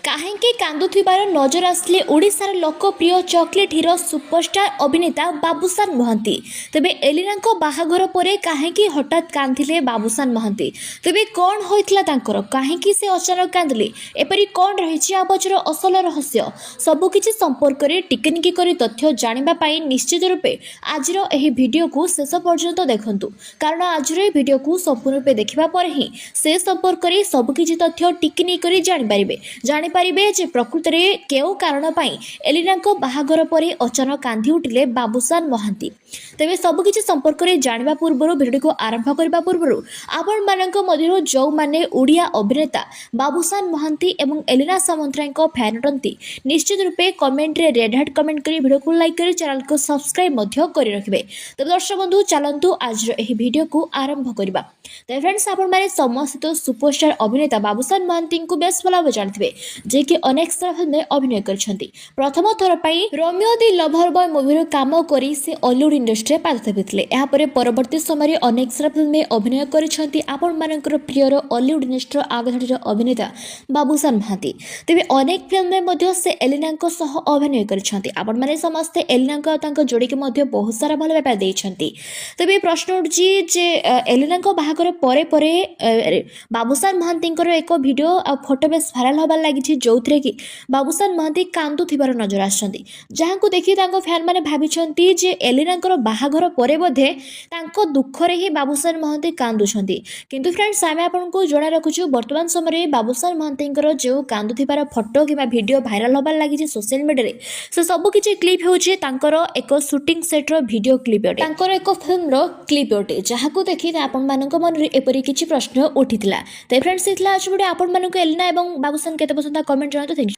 କାହିଁକି କାନ୍ଦୁଥିବାର ନଜର ଆସିଲେ ଓଡ଼ିଶାର ଲୋକପ୍ରିୟ ଚକୋଲେଟ୍ ହିରୋ ସୁପରଷ୍ଟାର ଅଭିନେତା ବାବୁସାନ ମହାନ୍ତି? ତେବେ ଏଲିନାଙ୍କ ବାହାଘର ପରେ କାହିଁକି ହଠାତ୍ କାନ୍ଦିଲେ ବାବୁସାନ ମହାନ୍ତି? ତେବେ କ'ଣ ହୋଇଥିଲା ତାଙ୍କର? କାହିଁକି ସେ ଅଚାନକ କାନ୍ଦିଲେ? ଏପରି କ'ଣ ରହିଛି ଆ ପଛର ଅସଲ ରହସ୍ୟ? ସବୁକିଛି ସମ୍ପର୍କରେ ଟିକିନିକି କରି ତଥ୍ୟ ଜାଣିବା ପାଇଁ ନିଶ୍ଚିତ ରୂପେ ଆଜିର ଏହି ଭିଡ଼ିଓକୁ ଶେଷ ପର୍ଯ୍ୟନ୍ତ ଦେଖନ୍ତୁ, କାରଣ ଆଜିର ଏହି ଭିଡ଼ିଓକୁ ସମ୍ପୂର୍ଣ୍ଣ ରୂପେ ଦେଖିବା ପରେ ହିଁ ସେ ସମ୍ପର୍କରେ ସବୁକିଛି ତଥ୍ୟ ଟିକିନିକି କରି ଜାଣିପାରିବେ। ଜାଣିପାରିବେ ଯେ ପ୍ରକୃତରେ କେଉଁ କାରଣ ପାଇଁ ଏଲିନାଙ୍କ ବାହାଘର ପରେ ଅଚାନକ କାନ୍ଦି ଉଠିଲେ ବାବୁସାନ ମହାନ୍ତି। ତେବେ ସବୁକିଛି ସମ୍ପର୍କରେ ଜାଣିବା ପୂର୍ବରୁ, ଭିଡ଼ିଓଟିକୁ ଆରମ୍ଭ କରିବା ପୂର୍ବରୁ, ଆପଣମାନଙ୍କ ମଧ୍ୟରୁ ଯେଉଁମାନେ ଓଡ଼ିଆ ଅଭିନେତା ବାବୁସାନ ମହାନ୍ତି ଏବଂ ଏଲିନା ସାମନ୍ତରାୟଙ୍କ ଫ୍ୟାନ୍ ଅଟନ୍ତି, ନିଶ୍ଚିତ ରୂପେ କମେଣ୍ଟରେ ରେଡ୍ ହାର୍ଟ କମେଣ୍ଟ କରି, ଭିଡ଼ିଓକୁ ଲାଇକ୍ କରି, ଚ୍ୟାନେଲକୁ ସବସ୍କ୍ରାଇବ୍ ମଧ୍ୟ କରି ରଖିବେ। ତେବେ ଦର୍ଶକ ବନ୍ଧୁ, ଚାଲନ୍ତୁ ଆଜିର ଏହି ଭିଡ଼ିଓକୁ ଆରମ୍ଭ କରିବା। ତେବେ ଫ୍ରେଣ୍ଡସ୍, ଆପଣମାନେ ସମସ୍ତେ ତ ସୁପରଷ୍ଟାର ଅଭିନେତା ବାବୁସାନ ମହାନ୍ତିଙ୍କୁ ବେଶ ଭଲ ଭାବେ ଜାଣିଥିବେ, ଯିଏକି ଅନେକ ସାରା ଫିଲ୍ମରେ ଅଭିନୟ କରିଛନ୍ତି। ପ୍ରଥମ ଥର ପାଇଁ ରୋମିଓ ଦି ଲଭର ବୟ ମୁଭିରୁ କାମ କରି ସେ ଅଲିଉଡ୍ ଇଣ୍ଡଷ୍ଟ୍ରିରେ ପାଦ ଥାପିଥିଲେ। ଏହାପରେ ପରବର୍ତ୍ତୀ ସମୟରେ ଅନେକ ସାରା ଫିଲ୍ମରେ ଅଭିନୟ କରିଛନ୍ତି ଆପଣମାନଙ୍କର ପ୍ରିୟର ଅଲିଉଡ୍ ଇଣ୍ଡଷ୍ଟ୍ରିର ଆଗଧାଡ଼ିର ଅଭିନେତା ବାବୁସାନ ମହାନ୍ତି। ତେବେ ଅନେକ ଫିଲ୍ମରେ ମଧ୍ୟ ସେ ଏଲିନାଙ୍କ ସହ ଅଭିନୟ କରିଛନ୍ତି। ଆପଣମାନେ ସମସ୍ତେ ଏଲିନାଙ୍କ ଆଉ ତାଙ୍କ ଯୋଡ଼ିକି ମଧ୍ୟ ବହୁତ ସାରା ଭଲ ପାଇବା ଦେଇଛନ୍ତି। ତେବେ ପ୍ରଶ୍ନ ଉଠୁଛି ଯେ ଏଲିନାଙ୍କ ବାହାଘର ପରେ ପରେ ବାବୁସାନ ମହାନ୍ତିଙ୍କର ଏକ ଭିଡ଼ିଓ ଆଉ ଫଟୋ ବେଶ ଭାଇରାଲ ହେବାରେ ଲାଗିଛି, ଯେଉଁଥିରେ କି ବାବୁସାନ ମହାନ୍ତି କାନ୍ଦୁଥିବାର ନଜର ଆସିଛନ୍ତି, ଯାହାକୁ ଦେଖି ତାଙ୍କ ଫ୍ୟାନ୍ମାନେ ଭାବିଛନ୍ତି ଯେ ଏଲିନାଙ୍କର ବାହାଘର ପରେ ବୋଧେ ତାଙ୍କ ଦୁଃଖରେ ହିଁ ବାବୁସାନ ମହାନ୍ତି କାନ୍ଦୁଛନ୍ତି। କିନ୍ତୁ ଫ୍ରେଣ୍ଡସ୍, ଆମେ ଆପଣଙ୍କୁ ଜଣା ରଖୁଛୁ, ବର୍ତ୍ତମାନ ସମୟରେ ବାବୁସାନ ମହାନ୍ତିଙ୍କର ଯେଉଁ କାନ୍ଦୁଥିବାର ଫଟୋ କିମ୍ବା ଭିଡ଼ିଓ ଭାଇରାଲ ହେବାରେ ଲାଗିଛି ସୋସିଆଲ ମିଡ଼ିଆରେ, ସେ ସବୁ କିଛି କ୍ଲିପ୍ ହେଉଛି ତାଙ୍କର ଏକ ସୁଟିଂ ସେଟ୍ର ଭିଡ଼ିଓ କ୍ଲିପ୍ ଅଟେ, ତାଙ୍କର ଏକ ଫିଲ୍ମର କ୍ଲିପ୍ ଅଟେ, ଯାହାକୁ ଦେଖି ଆପଣମାନଙ୍କ ମନରେ ଏପରି କିଛି ପ୍ରଶ୍ନ ଉଠିଥିଲା। ତ ଫ୍ରେଣ୍ଡସ୍, ହେଇଥିଲା ଆଜି ଭିଡ଼ିଓ। ଆପଣମାନଙ୍କୁ ଏଲିନା ଏବଂ ବାବୁସାନ କେତେ ପସନ୍ଦ, କମେଣ୍ଟ ଜଣାନ୍ତୁ। Thank you.